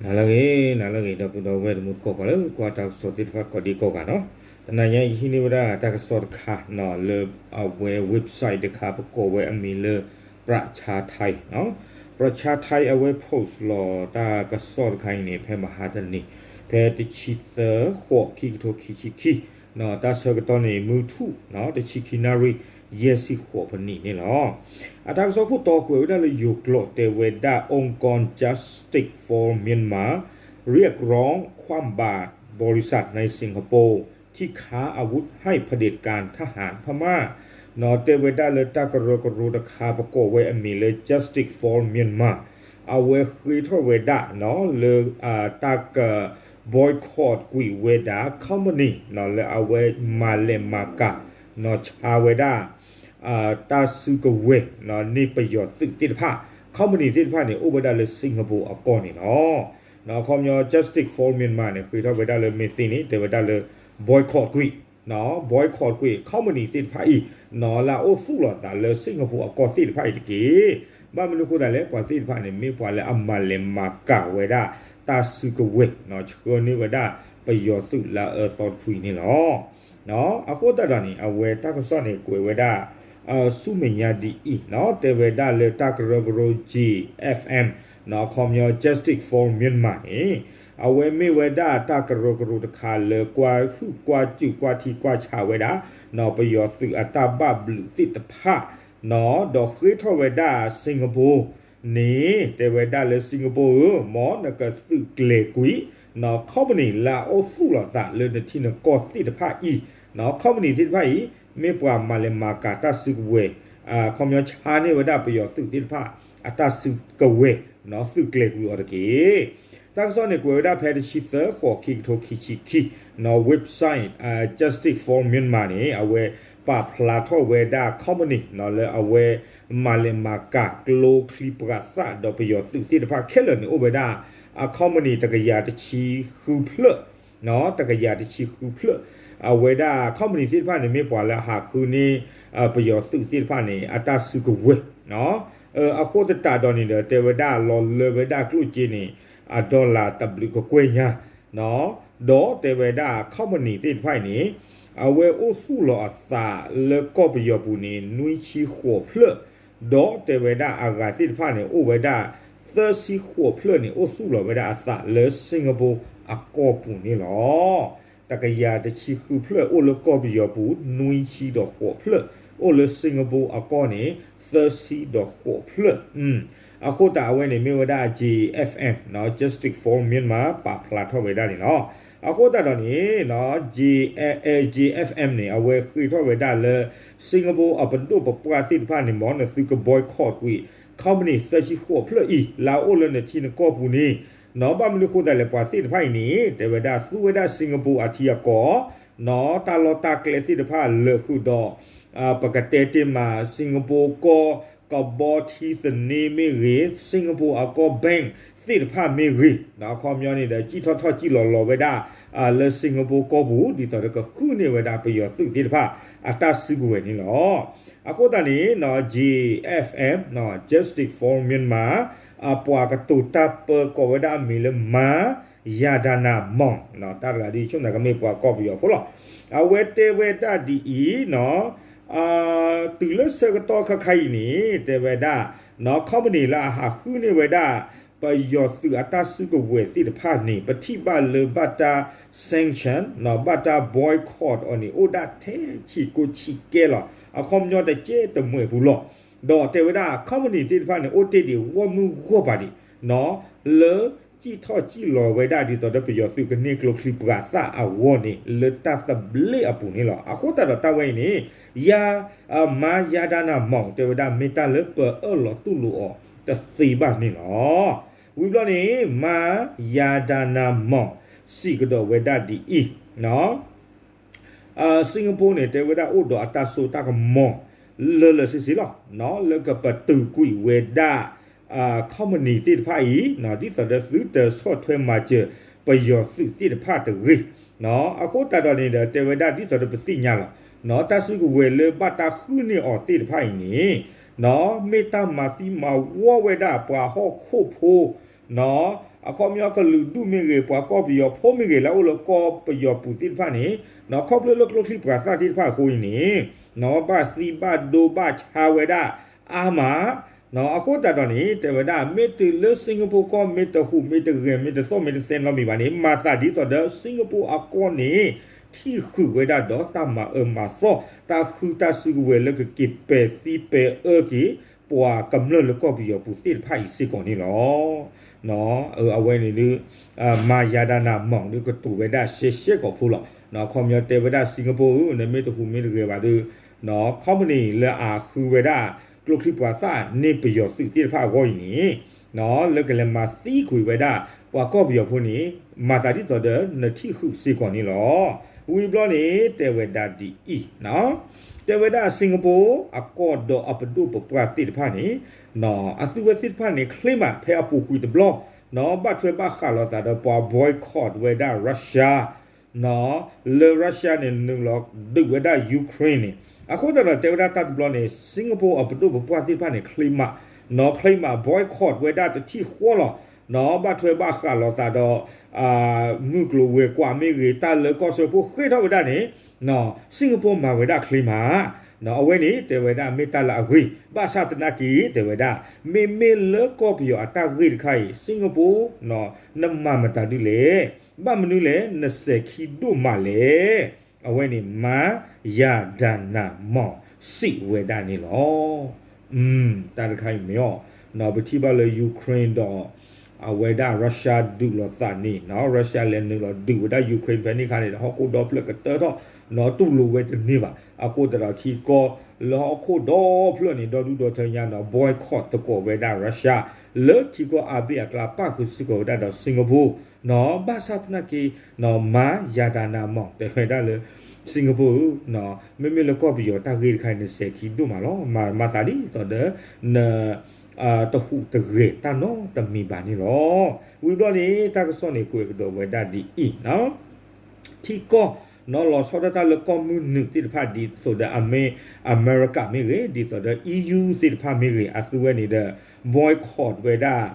နၤလၢအဂ့ၤ နၤလၢအဂ့ၤ ဒီပုၢ်ဒီဝဲၢ်တံၤသကိး ပှၤလၢကွၢ်တၢ်ကစီၣ်သ့ၣ်တဖၣ်ကိးဒံကိးဂၤနီၤ, တနၤညါအံၤ ယဟံးန့ၢ်ဝဲဒၣ်တၢ်ကစီၣ်တခါနီၤ လၢအဝဲ website တခါပကိးဝဲအမံၤလၢ ပြၢးဆါထဲ ပြၢးဆါထဲ အဝဲ post လီၤတၢ်ကစီၣ်တခါအံၤန့ၣ် ဖဲမဟါတနံၤ ဖဲတဆံသၢ ဃိး ခံကထိခံဆံခံ တၢ်ဆၢကတီၢ်န့ၣ် မုၢ်ထူၣ် တဆံခံနၣ်ရံၣ် ယဲၢ်ဆံဃိးပနံးန့ၣ်လီၤ. အတၢ်ကစီၣ်ခိၣ်တီကွဲးဝဲဒၣ်လၢယိၤကျိာ်တဲဝဲဒၣ် องค์กร Justice for Myanmar เรียกร้องคว่ำบาตรบริษัทในสิงคโปร์ที่ค้าอาวุธให้เผด็จการทหารพม่า နီၤတဲဝဲဒၣ်လၢတၢ်ကရၢကရိတခါ ပကိးဝဲအမံၤလၢ Justice for Myanmar အဝဲဃ့ထီၣ်ဝဲဒၣ်နီၤ လၢ တၢ်က boycott ကွံာ်ဝဲဒၣ် company နီၤ လၢအဝဲမၤလဲၤမၤကၤ နီၤဆါဝဲဒၣ် တၢ်စုကဝဲၤ နီၤ န့ၢ်ပယီၤသုးသ့ၣ်တဖၣ် company သ့ၣ်တဖၣ်န့ၣ် အိၣ်ဝဲဒၣ်လၢ Singapore အကီၢ်န့ၣ်လီၤ. နီၤ အခီပညီ Justice for Myanmar န့ၣ် ဃ့ထီၣ်ဝဲဒၣ်လၢမ့ၢ်သ့န့ၣ် တဲဝဲဒၣ်လၢ boycott ကွံာ် နီၤ boycott ကွံာ် company သ့ၣ်တဖၣ်အံၤ နီၤ လၢအအိၣ်သူၣ်လီၤသးလၢ Singapore အကီၢ်သ့ၣ်တဖၣ်အံၤတက့ၢ်. ဘၣ်မနုၤအဃိသတးလဲၣ် ပှၤသ့ၣ်တဖၣ်န့ၣ် မ့ၢ်ပှၤလၢအမၤလဲၤမၤကၤဝဲဒၣ် တၢ်စုကဝဲၤ နီၤ ဆှၢန့ၢ်ဝဲဒၣ် ပယီၤသုးလၢအအၢသီတဖုအံၤန့ၣ်လီၤ. အဃိသတးဒီးန့ၣ် အဝဲတၢ်ကစီၣ်န့ၣ် ကွဲးဝဲဒၣ် ဆူမဲာ်ညါဒ်အံၤနီၤ တဲဝဲဒၣ်လၢတၢ်ကရၢကရိ J F M နီၤ အခီပညီ Justice for Myanmar န့ၣ် အဝဲမ့ၢ်ဝဲဒၣ်တၢ်ကရၢကရိတခါလၢကွၢ်ဟုၣ်ကွၢ်စူၣ်ကွၢ်ထံကွၢ်ဆးဝဲဒၣ် နီၤ ပယီၤသုးအတၢ်ဘၣ်ဘျုးသ့ၣ်တဖၣ် နီၤ ဒီးဃ့ထီၣ်ဝဲဒၣ် Singapore န့ၣ် တဲဝဲဒၣ်လၢ Singapore ဧၢ မ်နကသုးကျဲၤကွံာ် နီၤ company လၢအအိၣ်သူၣ်လီၤသးလၢနထံနကီၢ်သ့ၣ်တဖၣ်အံၤ နီၤ company သ့ၣ်တဖၣ်အံၤ မ့ၢ်ပှၤမၤလဲၤမၤကၤတၢ်စုကဝဲၤ အခီပညီဆါန့ၢ်ဝဲဒၣ်ပယီၤသုးသ့ၣ်တဖၣ် အတၢ်စုကဝဲၤ နီၤ သုးကျဲၤကွံာ်အီၤတက့ၢ်. တၢ်ကစီၣ်န့ၣ် ကွဲးဝဲဒၣ်ဖဲတဆံသၢ ဃိး ခံကထိခံဆံခံ နီၤ website Justice for Myanmar န့ၣ် အဝဲပာ်ဖျါထီၣ်ဝဲဒၣ် company နီၤ လၢအဝဲ မၤလဲၤမၤကၤကျိချံပှၤသၣ်ဒီးပယီၤသုးသ့ၣ်တဖၣ်ခဲလၢာ်န့ၣ် အိၣ်ဝဲဒၣ် အ company တကယၤတဆံဃုဖျၢၣ် နီၤ တကယၤတဆံဃုဖျၢၣ် အဝဲဒၣ် company သ့ၣ်တဖၣ်န့ၣ် မ့ၢ်ပှၤလၢအဟးဃုန့ၢ် ပယီၤသုးသ့ၣ်တဖၣ်န့ၣ် အတၢ်စုကဝဲၤ အဃိသတးဒီးန့ၣ်ဒီး တဲဝဲဒၣ်လီၤလၢဝဲဒၣ်ကျိၣ်စ့န့ၣ် အ dollar တဘျုးကကွဲၢ်ညါ ဒီးတဲဝဲဒၣ် company သ့ၣ်တဖၣ်အံၤန့ၣ် အဝဲအိၣ်သူၣ်လီၤအသးလၢကီၢ်ပယီၤပူၤန့ၣ် နွံဆံဃိးဖျၢၣ် ဒီးတဲဝဲဒၣ်အဂၤသ့ၣ်တဖၣ်န့ၣ် အိၣ်ဝဲဒၣ် သၢဆံဃိးဖျၢၣ်န့ၣ် အိၣ်သူၣ်လီၤဝဲဒၣ်အသးလၢ Singapore အကီၢ်ပူၤန့ၣ်လီၤ. တကယၤတဆံဃုဖျၢၣ်အိၣ်လၢကီၢ်ပယီၤပူၤ နွံဆံဒီးဃိးဖျၢၣ်, အိၣ်လၢ Singapore အကီၢ်န့ၣ် သၢဆံဒီးဃိးဖျၢၣ်. အဃိသတးအဝဲန့ၣ်မ့ၢ်ဝဲဒၣ် J F M နီၤ Justice for Myanmar ပာ်ဖျါထီၣ်ဝဲဒၣ်န့ၣ်လီၤ. အဃိသတးဒီးန့ၣ် J F M န့ၣ် အဝဲဃ့ထီၣ်ဝဲဒၣ်လၢ Singapore အပဒိၣ်ပပှၢ်သ့ၣ်တဖၣ်န့ၣ် မ်နသုက boycott ကွံာ် company သၢဆံဃိးဖျၢၣ်အံၤ လၢအအိၣ်လၢနထံနကီၢ်ပူၤန့ၣ် နီၤ ဘၣ်မနုၤအဃိသတးလဲၣ် ပှၤသ့ၣ်တဖၣ်အံၤန့ၣ် တဲဝဲဒၣ်သူဝဲဒၣ် Singapore အထံအကီၢ် နီၤ တၢ်လီၢ်တၢ်ကျဲသ့ၣ်တဖၣ်လၢာ်ဃုာ်ဒီး ပကတဲတ့ၢ်မး Singapore ကီၢ် ကဘီထံသန့မ့ၢ်ဂ့ၤ, Singapore အကီၢ် bank သ့ၣ်တဖၣ်မ့ၢ်ဂ့ၤ အခီပညီန့ၣ်ဒီး စံၣ်ထီၣ်ထီၣ်စံၣ်လီၤလီၤဝဲဒၣ် လၢ Singapore ကီၢ်ပူၤ ဒ်သိးဒီးကဃုန့ၢ်ဝဲဒၣ်ပယီၤသုးသ့ၣ်တဖၣ် အတၢ်စုကဝဲၤန့ၣ်လီၤ. အဃိသတးန့ၣ် J F M Justice for Myanmar အပှၤကတိၤတၢ်ပၢကိးဝဲဒၣ်အမံၤလၢ မါ ယၤဒၤနၤမီၣ် တၢ်တဂၤဒ်ဆိကမိၣ်ကမ့ၢ်ပှၤကီၢ်ပယီၤဖိလီၤ. အဝဲတဲဝဲဒၣ်ဒ်အံၤနီၤ တုၤလၢဆၢကတီၢ်ခါခါအံၤန့ၣ် တဲဝဲဒၣ် နီၤ company လၢအဟးဃုန့ၢ်ဝဲဒၣ် ပယီၤသုးအတၢ်စုကဝဲၤသ့ၣ်တဖၣ်န့ၣ် ပထံၣ်ဘၣ်လၢဘၣ်တၢ် sanction နီၤ ဘၣ်တၢ် boycott အီၤန့ၣ် အိၣ်ဒၣ်ထဲဆံးကိးဆံးကဲလီၤ. အခီပညီတကဲတမှဲၤပူၤလီၤ. ဒီးတဲဝဲဒၣ် company သ့ၣ်တဖၣ်န့ၣ် အိၣ်တ့ၢ်ဒံးဂီၢ်မုၢ်ဂီၢ်ပၤဒံး နီၤ လၢစံၣ်ထီၣ်စံၣ်လီၤဝဲဒၣ်ဒ်သိးဒီးပယီၤသုးကန့ၢ်ကျိချံပှၤသၣ်အဂီၢ်န့ၣ် လၢတၢ်သဘျ့အပူၤန့ၣ်လီၤ. အဃိသတးဒီးတၢ်ဝဲအံၤန့ၣ် ယၤ မါယၤဒၤနၤမီၣ် တဲဝဲဒၣ်မ့ၢ်တၢ်လၢပအၢၣ်လီၤတူၢ်လိာ်အီၤတသ့ဘၣ်န့ၣ်လီၤ. ဝံၤဘျီန့ၣ် မါယၤဒၤနၤမီၣ် စံးကဒီးဝဲဒၣ်ဒ်အံၤ နီၤ Singapore န့ၣ် တဲဝဲဒၣ်အိၣ်ဒီးအတၢ်စိတၢ်ကမီၤ လၢလၢဆ့ဆ့လီၤ. လၢကပတုာ်ကွံာ်ဝဲဒၣ် company သ့ၣ်တဖၣ်အံၤ ဒ်သိးဒီးသုတဆီၣ်ထွဲမၤစၢၤပယီၤသုးသ့ၣ်တဖၣ်တဂ့ၤ. အဃိသတးဒီးန့ၣ်ဒီး တဲဝဲဒၣ်ဒ်သိးဒီးပသ့ၣ်ညါလီၤ. တၢ်စုကဝဲၤလၢဘၣ်တၢ်ဃုန့ၢ်အီၤသ့ၣ်တဖၣ်အံၤန့ၣ် မ့ၢ်တၢ်မၤသံမၤဝီဝဲဒၣ်ပှၤဟီၣ်ခိၣ်ဖိ နီၤ အခီပညီကလုာ်ဒူၣ်မ့ၢ်ဂ့ၤ ပှၤကီၢ်ပယီၤဖိမ့ၢ်ဂ့ၤ လၢအအိၣ်လၢကီၢ်ပယီၤပူၤသ့ၣ်တဖၣ်န့ၣ် ခီဖျိလၢကျိချံပှၤသၣ်သ့ၣ်တဖၣ်အဃိအံၤန့ၣ် ဘၣ်သံဘၣ်ဒိဘၣ်ဆါဝဲဒၣ်အါမး အဃိသတးဒီးန့ၣ် တဲဝဲဒၣ် မ့ၢ်တုၤလၢ Singapore ကီၢ် မ့ၢ်တဟူးမ့ၢ်တဂဲၤ မ့ၢ်တသီၣ်မ့ၢ်တသဲနီတမံၤဘၣ်န့ၣ် မၤသးဒ်သိးဒီး Singapore အကီၢ်န့ၣ် ထံၣ်ဃုာ်ဝဲဒၣ်ဒီးတၢ်မၤအၢမၤသီ တၢ်ဃုတၢ်စုကဝဲၤလၢကက့ၤပဲာ်သံပဲာ်အၢက့ၤ ပှၤကမျၢၢ်လၢကီၢ်ပယီၤပူၤသ့ၣ်တဖၣ်အံၤစ့ၢ်ကီးန့ၣ်လီၤ. အဝဲန့ၣ်ဒုး မၤယၤဒၣ်နၤမီၢ်ဒုးကတိၤဝဲဒၣ်ရှဲရှဲကိာ်ဖိလီၤ. အခီပညီတဲဝဲဒၣ် Singapore ဧၢ နမ့ၢ်တဟူးမ့ၢ်တဂဲၤဘၣ်ဒီး company လၢအဃုဝဲဒၣ် ကျိချံပှၤသၣ်န့ၢ်ပယီၤသုးသ့ၣ်တဖၣ်အဂီၢ်အံၤန့ၣ် လၢကလဲၤမၤသံကွံာ်ဝဲဒၣ် ပှၤကီၢ်ပယီၤဖိန့ၣ် မၤသးဒ်သိးဒီး နထံၣ်ဃုာ်စ့ၢ်ကီးန့ၣ်လီၤ. ဝံၤဘျီန့ၣ် တဲဝဲဒၣ်ဒ်အံၤ, တဲဝဲဒၣ် Singapore အကီၢ်ဒီးအပဒိၣ်ပပှၢ်သ့ၣ်တဖၣ်န့ၣ် အသုဝဲသ့ၣ်တဖၣ်န့ၣ် ချ့မးဖဲအပူၤကွံာ်တဘျီ ဘၣ်ထွဲဘၣ်ဃးလိာ်သးဒီးပှၤ boycott ဝဲဒၣ် Russia လၢ Russia န့ၣ် နုာ်လီၤဒုးဝဲဒၣ် Ukraine န့ၣ် အဃိသတးဒီးတဲဝဲဒၣ်တၢ်တဘျီန့ၣ် Singapore အပဒိၣ်ပပှၢ်သ့ၣ်တဖၣ်န့ၣ် ချ့မး, ချ့မး boycott ဝဲဒၣ်တထံၣ်ဃီလီၤ. ဘၣ်ထွဲဘၣ်ဃးလိာ်သးဒီး မုၢ်ကျိၤဝဲၤကွာ်မ့ၢ်ဂ့ၤ တၢ်လၢကီၢ်စၢဖှိၣ်ဃ့ၢ်ထီၣ်ဝဲဒၣ်န့ၣ် Singapore မၤဝဲဒၣ်ချ့မး. အဝဲန့ၣ်တဲဝဲဒၣ်မ့ၢ်တၢ်လၢအဂ့ၤ ဘၣ်ဆၣ်သနာ်က့ တဲဝဲဒၣ် မ့မ့ၢ်လၢကီၢ်ပယီၤအတၢ်ဂ့ၢ်တခါအံၤ Singapore နမၤမတၤဒုလဲၣ်, ဘၣ်မနုၤလဲၣ် နစဲၤခံဒိၣ်မးလဲၣ်. အဝဲန့ၣ် မၤယၤဒၣ်နၤမီၢ် စံးဝဲဒၣ်န့ၣ်လီၤ. တၢ်တခါအံၤမ့ၢ်အီၤ ပထံၣ်ဘၣ်လၢ Ukraine ဒီး အဝဲဒၣ် Russia ဒုးလိာ်သးန့ၣ် Russia လဲၤနုာ်လီၤဒုးဝဲဒၣ် Ukraine ဖဲန့ၣ်အခါန့ၣ်ဒီး ဟီၣ်ခိၣ်ဒီဖျၢၣ်ကတၢၢ်ထီၣ် တူၢ်လိာ်ဝဲတန့ၢ်ဘၣ်. အဃိသတးဒီးထံကီၢ်လၢဟီၣ်ခိၣ်ဒီဖျၢၣ်န့ၣ် ဒီဒူၣ်ဒီထၢညါန့ၣ် boycott သကိးဝဲဒၣ် Russia လၢထံကီၢ်အါဘ့ၣ်အကျါ ပၣ်ဃုာ်စ့ၢ်ကီးဝဲဒၣ်ဒီး Singapore ဘၣ်ဆၣ်သနာ်က့ မၤယၤဒၣ်နၤမီၢ် တဲဝဲဒၣ်လၢ Singapore ဧၢ, မ့မ့ၢ်လၢကီၢ်ပယီၤတၢ်ဂ့ၢ်တခါအံၤ နစဲၤခံဒိၣ်မးလီၤ. မၤသးဒ်သိးဒီး န တဟူးတဂဲၤတၢ်နီတမံၤဘၣ်န့ၣ်လီၤ. ဝံၤဘျီန့ၣ် တၢ်ကစီၣ်န့ၣ် ကွဲးကဒီးဝဲဒၣ်ဒ်အံၤ ထံကီၢ် လီၤဆီဒၣ်တၢ်လၢကီၢ်မုၢ်နုာ်သ့ၣ်တဖၣ် ဒ်သိးဒီးအမ့ၢ် အမဲရကၤမ့ၢ်ဂ့ၤ ဒ်သိးဒီး EU သ့ၣ်တဖၣ်မ့ၢ်ဂ့ၤ အသုဝဲန့ၣ်ဒီး boycott ဝဲဒၣ်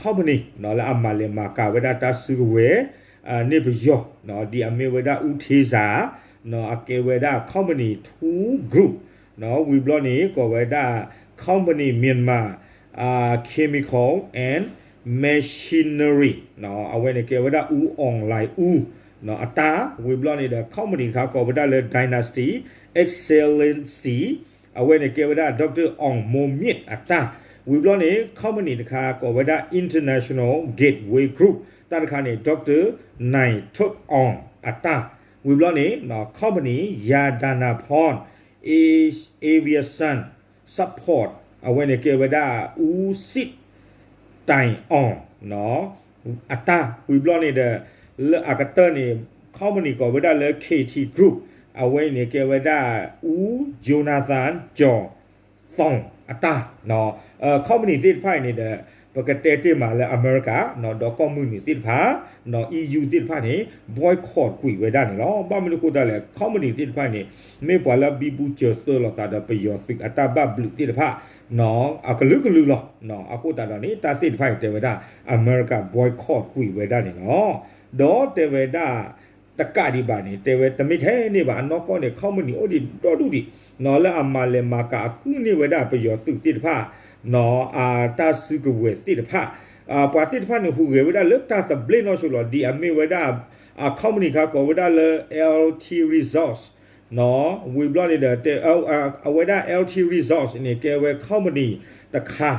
company လၢအမၤလဲၤမၤကၤဝဲဒၣ်တၢ်စုကဝဲၤ န့ၢ်ပယီၤ ဒ်အမ့ၢ်ဝဲဒၣ် ဦးဌေးစာ အကဲဝဲဒၣ် company Tool Group ဝံၤဘျီန့ၣ် ကိးဝဲဒၣ် company Myanmar Chemical and Machinery အဝဲန့ၣ်ကဲဝဲဒၣ် ဦးအောင်လှိုင်ဦး အတၢ် ဝံၤဘျီန့ၣ်ဒီး company တခါကိးဝဲဒၣ်လၢ Dynasty Excellency အဝဲန့ၣ်ကဲဝဲဒၣ် Doctor အောင်မိုးမြင့် အတၢ် ဝံၤဘျီန့ၣ် company တခါကိးဝဲဒၣ် International Gateway Group တၢ်တခါန့ၣ် Doctor နိုင်ထွဋ်အောင် အတၢ် ဝံၤဘျီန့ၣ် company ယၤဒၣ်နၢ်ဖီၣ် Aviation Support အဝဲန့ၣ်ကဲဝဲဒၣ် ဦးစစ်တိုင်အောင် အတၢ် ဝံၤဘျီန့ၣ်ဒီး လၢအကတၢၢ်န့ၣ် company ကိးဝဲဒၣ်လၢ KT Group အဝဲန့ၣ်ကဲဝဲဒၣ် ဦး Jonathan ကျော်သွင် အတၢ် company သ့ၣ်တဖၣ်အံၤန့ၣ်ဒီး ပကတဲတ့ၢ်မးလၢအမဲရကၤ ဒီးကီၢ်မုၢ်နုာ်သ့ၣ်တဖၣ် EU သ့ၣ်တဖၣ်န့ၣ် boycott ကွံာ်ဝဲဒၣ်န့ၣ်လီၤ. ဘၣ်မနုၤအဃိသတးလဲၣ် company သ့ၣ်တဖၣ်န့ၣ် မ့ၢ်ပှၤလၢအဘံဘူစၢၤသၢလိာ်သးဒီးပယီၤသုးအတၢ်ဘၣ်ဘျုးသ့ၣ်တဖၣ် အကလုာ်ကလုာ်လီၤ. အဃိသတးဒီးန့ၣ် တၢ်သ့ၣ်တဖၣ်အံၤတဲဝဲဒၣ် အမဲရကၤ boycott ကွံာ်ဝဲဒၣ်န့ၣ်လီၤ. ဒီးတဲဝဲဒၣ် တကးဒံးဘၣ်န့ၣ် တဲဝဲတမ့ၢ်ထဲန့ၣ်ဘၣ် အနီၢ်ကီၢ်န့ၣ် company အိၣ်ဒံးဒီဒူၣ်ဒံး လၢအမၤလဲၤမၤကၤအဃုန့ၢ်ဝဲဒၣ်ပယီၤသုးသ့ၣ်တဖၣ် အတၢ်စုကဝဲၤသ့ၣ်တဖၣ် ပှၤသ့ၣ်တဖၣ်န့ၣ်ဟူးဂဲၤဝဲဒၣ်လၢတၢ်သဘျ့နီၢ်ဆိလီၤ ဒ်အမ့ၢ်ဝဲဒၣ် company တခါကိးဝဲဒၣ်လၢ LT Resource ဝံၤဘျီန့ၣ်ဒီး အဝဲဒၣ် LT Resource န့ၣ် ကဲဝဲ company တခါ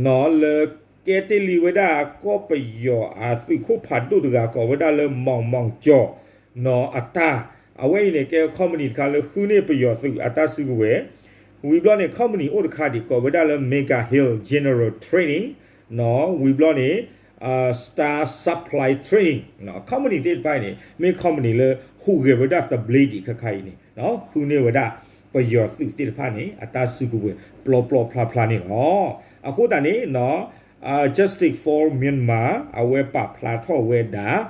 လၢကဲတ့ၢ်လံဝဲဒၣ်ကီၢ်ပယီၤအသုးခိၣ်ဖးဒိၣ်တဂၤကိးဝဲဒၣ်လၢ မောင်မောင်ကျော် အတၢ် အဝဲအံၤန့ၣ်ကဲ company တခါလၢဃုန့ၢ်ပယီၤသုးအတၢ်စုကဝဲၤ ဝံၤဘျီန့ၣ် company အိၣ်တခါဒံးကိးဝဲဒၣ်လၢ Mega Hill General Trading ဝံၤဘျီန့ၣ် Star Supply Trading company သ့ၣ်တဖၣ်အံၤန့ၣ် မ့ၢ် company လၢဟူးဂဲၤဝဲဒၣ်သဘျ့ဒံးခဲခါအံၤန့ၣ် ဃုန့ၢ်ဝဲဒၣ်ပယီၤသုးသ့ၣ်တဖၣ်န့ၣ် အတၢ်စုကဝဲၤပျီပျီဖျါဖျါန့ၣ်လီၤ. အဃိသတးန့ၣ် Justice for Myanmar အဝဲပာ်ဖျါထီၣ်ဝဲဒၣ်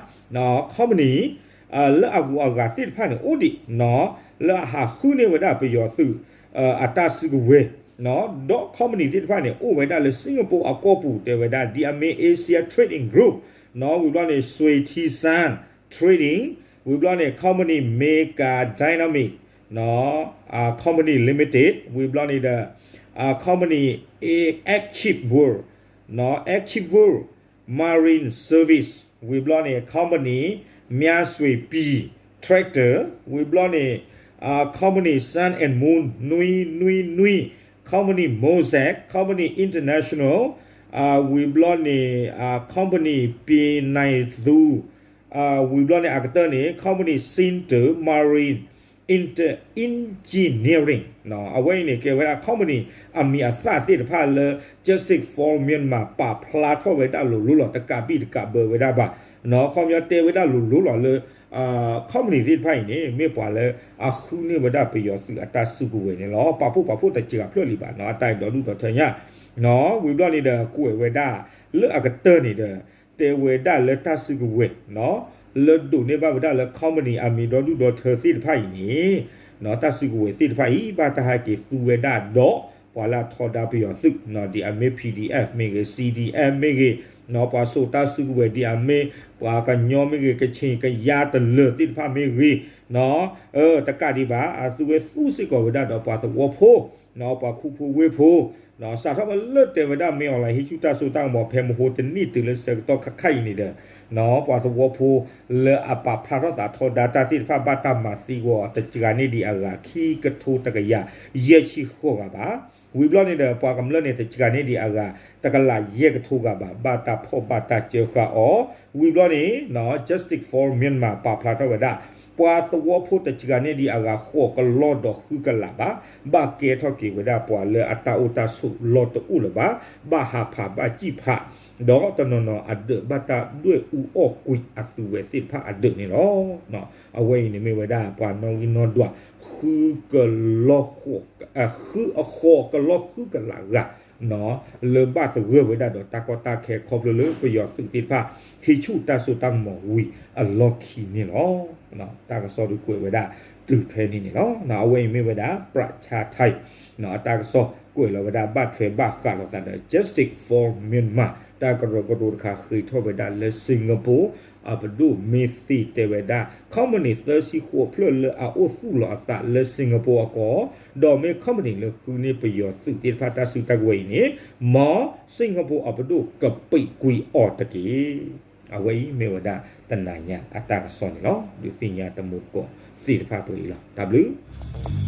company လၢအဂုၤအဂၤသ့ၣ်တဖၣ်န့ၣ် အိၣ်ဒံး လၢအဟးဃုန့ၢ်ဝဲဒၣ်ပယီၤသုး အတၢ်စုကဝဲၤ ဒီး company သ့ၣ်တဖၣ်န့ၣ် အိၣ်ဝဲဒၣ်လၢ Singapore အကီၢ်ပူၤ တဲဝဲဒၣ် ဒ်အမ့ၢ် Asia Trading Group ဝံၤဘျီန့ၣ် Sui Tea San Trading ဝံၤဘျီန့ၣ် company Mega Dynamic company limited ဝံၤဘျီန့ၣ်ဒီး company Active World Active World Marine Service ဝံၤဘျီန့ၣ် company မြဆွေပြည် Tractor ဝံၤဘျီန့ၣ် company Sun and Moon နွံနွံနွံ company Mosaic company International ဝံၤဘျီန့ၣ် company ပီနၢ်သူ ဝံၤဘျီန့ၣ် အကတၢၢ်န့ၣ် company Center Marine Inter Engineering အဝဲအံၤန့ၣ် ကဲဝဲဒၣ် company အမံၤအသၣ်သ့ၣ်တဖၣ်လၢ Justice for Myanmar ပာ်ဖျါထီၣ်ဝဲဒၣ်လိၤလိၤလီၤ တကးဘံၣ်တကးဘၢဝဲဒၣ်ဘၣ် ခီပညီတဲဝဲဒၣ်လိၤလိၤလီၤလၢ company သ့ၣ်တဖၣ်အံၤန့ၣ် မ့ၢ်ပှၤလၢအဃုန့ၢ်ဝဲဒၣ်ပယီၤသုးအတၢ်စုကဝဲၤန့ၣ်လီၤ. ပာ်ဖှိၣ်ပာ်ဖှိၣ်တစှၤဖျၢၣ်လံဘၣ် အတၢ်အဲၣ်ဒိးဒူၣ်ဒီးထၢညၣ် ဝံၤဘျီန့ၣ်ဒီး ကွဲးဝဲဒၣ်လၢအကတၢၢ်န့ၣ်ဒီး တဲဝဲဒၣ်လၢတၢ်စုကဝဲၤ လၢဒိးန့ၢ်ဘၣ်ဝဲဒၣ်လၢ company အမံၤဒီဒူၣ်ဒီထၢသ့ၣ်တဖၣ်အံၤန့ၣ် တၢ်စုကဝဲၤသ့ၣ်တဖၣ်အံၤ ဘၣ်တၢ်ဟဲက့ၤသူဝဲဒၣ်ဒီး ပှၤလၢအထီဒါပယီၤသုး ဒ်အမ့ၢ် P D F မ့ၢ်ဂ့ၤ C D F မ့ၢ်ဂ့ၤ ပှၤစိာ်တၢ်စုကဝဲၤဒ်အမ့ၢ် ပှၤကညီမ့ၢ်ဂ့ၤ ကချ့ၣ်ကယါတလၢၤသ့ၣ်တဖၣ်မ့ၢ်ဂ့ၤ တကးဒံးဘၣ် အသုဝဲသူစ့ၢ်ကီးဝဲဒၣ်ဒီးပှၤသဝီဖိ ပှၤခူဖိဝ့ၢ်ဖိ စးထီၣ်ဝဲလၢတဲဝဲဒၣ်မ့ၢ်အီၤလၢဟံးဆူၣ်တၢ်စိတၢ်ကမီၤဖဲမဟိတနံၣ်တုၤလၢဆၢကတီၢ်ခါခါအံၤန့ၣ်ဒီး ပှၤသဝီဖိလၢအပာ်ဖျါထီၣ်သးထီဒါတၢ်သ့ၣ်တဖၣ်ဘၣ်တၢ်မၤသံကွံာ်အီၤတစှၤန့ၢ်ဒံးအဂၤခံကထိတကယၤယဲၢ်ဆံဃိးဂၤဘၣ်. ဝံၤဘျီန့ၣ်ဒီး ပှၤကမျၢၢ်န့ၣ် တစှၤန့ၢ်ဒံးအဂၤတကလးယဲၢ်ကထိဂၤဘၣ် ဘၣ်တၢ်ဖီၣ်ဘၣ်တၢ်စၢဃာ်အီၤ. ဝံၤဘျီန့ၣ် Justice for Myanmar ပာ်ဖျါထီၣ်ဝဲဒၣ် ပှၤသဝီဖိတစှၤန့ၢ်ဒံးအဂၤဃိးကလီဒီးဃုကလးဘၣ် ဘၣ်ကဲထီၣ်က့ၤဝဲဒၣ်ပှၤလၢအတၢ်အိၣ်တၢ်ဆိးလီၢ်တအိၣ်လၢၤဘၣ် ဘၣ်ဟးဖးဘၣ်စံၣ်ဖး ဒီးတနီၤနီၤအဒၢးဘၣ်တၢ်ဒွဲၣ်အူအီၣ်ကွံာ်အသုဝဲသ့ၣ်တဖၣ်အဒၢးန့ၣ်လီၤ. အဝဲအံၤန့ၣ်မ့ၢ်ဝဲဒၣ်ပှၤနီၣ်ဂံၢ်နီၣ်ဒွး ဃုကလီ ဃုအဃိးကလီဃုကလးဂၤ လၢဘၣ်သဂၢၢ်ဝဲဒၣ်ဒီးတၢ်ကီတၢ်ခဲခီဖျိလၢပယီၤသုးသ့ၣ်တဖၣ် ဟံးဆူၣ်တၢ်စိတၢ်ကမီၤဝံၤအလီၢ်ခံန့ၣ်လီၤ. တၢ်ကစီၣ်ဒုးကွဲးဝဲဒၣ်တုၤဖဲန့ၣ်န့ၣ်လီၤ. အဝဲအံၤမ့ၢ်ဝဲဒၣ် ပြၣ်ဆါထါအံၤ အတၢ်ကစီၣ်ကွဲးလီၤဝဲဒၣ်ဘၣ်ထွဲဘၣ်ဃးလိာ်သးဒီး Justice for Myanmar တၢ်ကရၢကရိတခါဃ့ထီၣ်ဝဲဒၣ်လၢ Singapore အပဒိၣ်မ့ၢ်သ့တဲဝဲဒၣ် company သၢဆံဃိးဖျၢၣ်လၢအအိၣ်သူၣ်လီၤအသးလၢ Singapore အကီၢ် ဒီးမ့ၢ် company လၢဃုန့ၢ်ပယီၤသုးသ့ၣ်တဖၣ်တၢ်စုကဝဲၤအံၤန့ၣ် မ် Singapore အပဒိၣ်ကပံာ်ကွံာ်အီၤတက့ၢ်. အဝဲအံၤမ့ၢ်ဝဲဒၣ်တနၤညါအတၢ်ကစီၣ်န့ၣ်လီၤ. ဒုးသ့ၣ်ညါတမူတကိးသ့ၣ်တဖၣ်ပှဲၤအံၤလီၤ. တၢ်ဘျုး